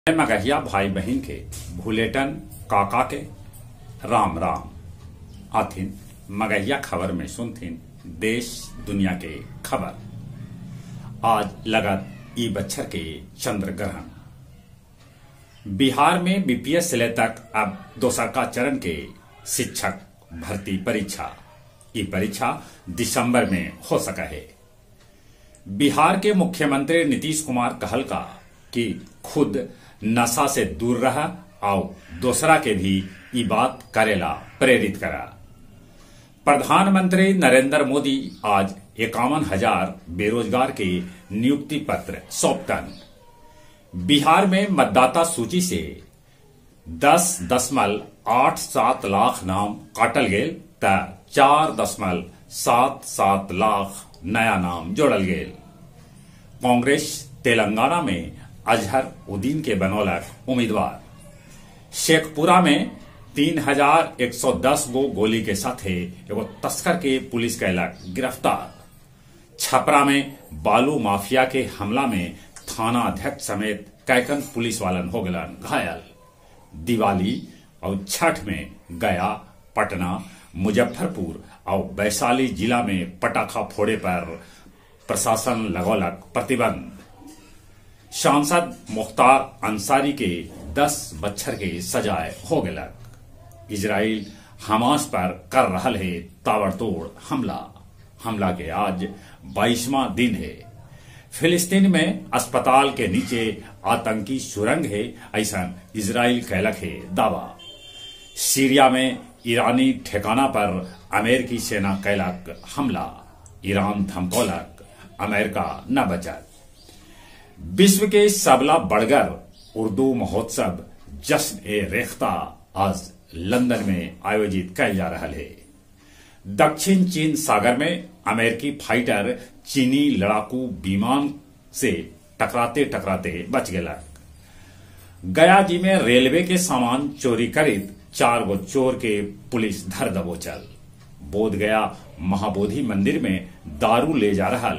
मगहिया भाई बहन के भुलेटन काका के राम राम। आथिन मगहिया खबर में सुनथिन देश दुनिया के खबर। आज लगत ई बच्छर के चंद्र ग्रहण। बिहार में बीपीएस से तक अब दोसरका चरण के शिक्षक भर्ती परीक्षा, ई परीक्षा दिसंबर में हो सका है। बिहार के मुख्यमंत्री नीतीश कुमार कहलका कि खुद नशा से दूर रहा और दूसरा के भी ई बात करेला प्रेरित करा। प्रधानमंत्री नरेंद्र मोदी आज 51,000 बेरोजगार के नियुक्ति पत्र सौंपतन। बिहार में मतदाता सूची से 10.87 लाख नाम काटल गेल त 4.77 लाख नया नाम जोड़ल गेल। कांग्रेस तेलंगाना में अजहर उद्दीन के बनौलक उम्मीदवार। शेखपुरा में 3,110 गो गोली के साथे एगो तस्कर के पुलिस कैलक गिरफ्तार। छपरा में बालू माफिया के हमला में थाना अध्यक्ष समेत कैकन पुलिस वालन हो गलन घायल। दिवाली और छठ में गया, पटना, मुजफ्फरपुर और वैशाली जिला में पटाखा फोड़े पर प्रशासन लगौलक प्रतिबंध। सांसद मुख्तार अंसारी के 10 बच्छर के सजाए हो गलक। इजराइल हमास पर कर रहा है ताबड़तोड़ हमला। हमला के आज 22वां दिन है। फिलिस्तीन में अस्पताल के नीचे आतंकी सुरंग है, ऐसा इजराइल कैलक है दावा। सीरिया में ईरानी ठिकाना पर अमेरिकी सेना कैलक हमला। ईरान धमकौलक, अमेरिका न बचत। विश्व के सबला बड़गर उर्दू महोत्सव जश्न ए रेख्ता आज लंदन में आयोजित किया जा रहा है। दक्षिण चीन सागर में अमेरिकी फाइटर चीनी लड़ाकू विमान से टकराते टकराते बच गया। गया जी में रेलवे के सामान चोरी करित 4 गो चोर के पुलिस धर दबोचल। बोध गया महाबोधि मंदिर में दारू ले जा रहा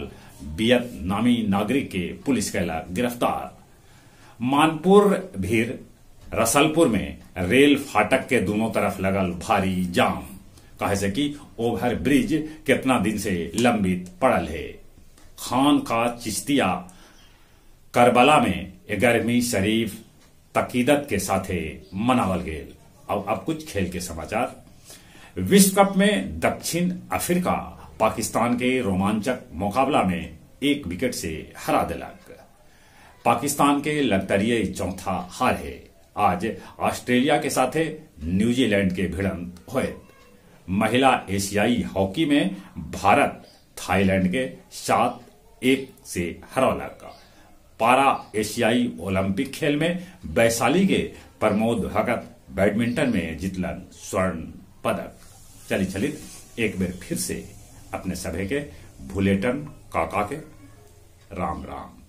वियतनामी नागरिक के पुलिस कैला गिरफ्तार। मानपुर भीर रसलपुर में रेल फाटक के दोनों तरफ लगल भारी जाम, कहे से कि ओवर ब्रिज कितना दिन से लंबित पड़ल है। खान का चिश्तिया करबला में गर्मी शरीफ तकीदत के साथे मनावल गेल। और अब कुछ खेल के समाचार। विश्व कप में दक्षिण अफ्रीका पाकिस्तान के रोमांचक मुकाबला में 1 विकेट से हरा दिलक। पाकिस्तान के लगतरिये चौथा हार है। आज ऑस्ट्रेलिया के साथे न्यूजीलैंड के भिड़ंत होए। महिला एशियाई हॉकी में भारत थाईलैंड के 7-1 से हरौलक। पारा एशियाई ओलंपिक खेल में वैशाली के प्रमोद भगत बैडमिंटन में जीतलन स्वर्ण पदक। चली चलित एक बार फिर से अपने सभे के भुलेटन काका के राम राम।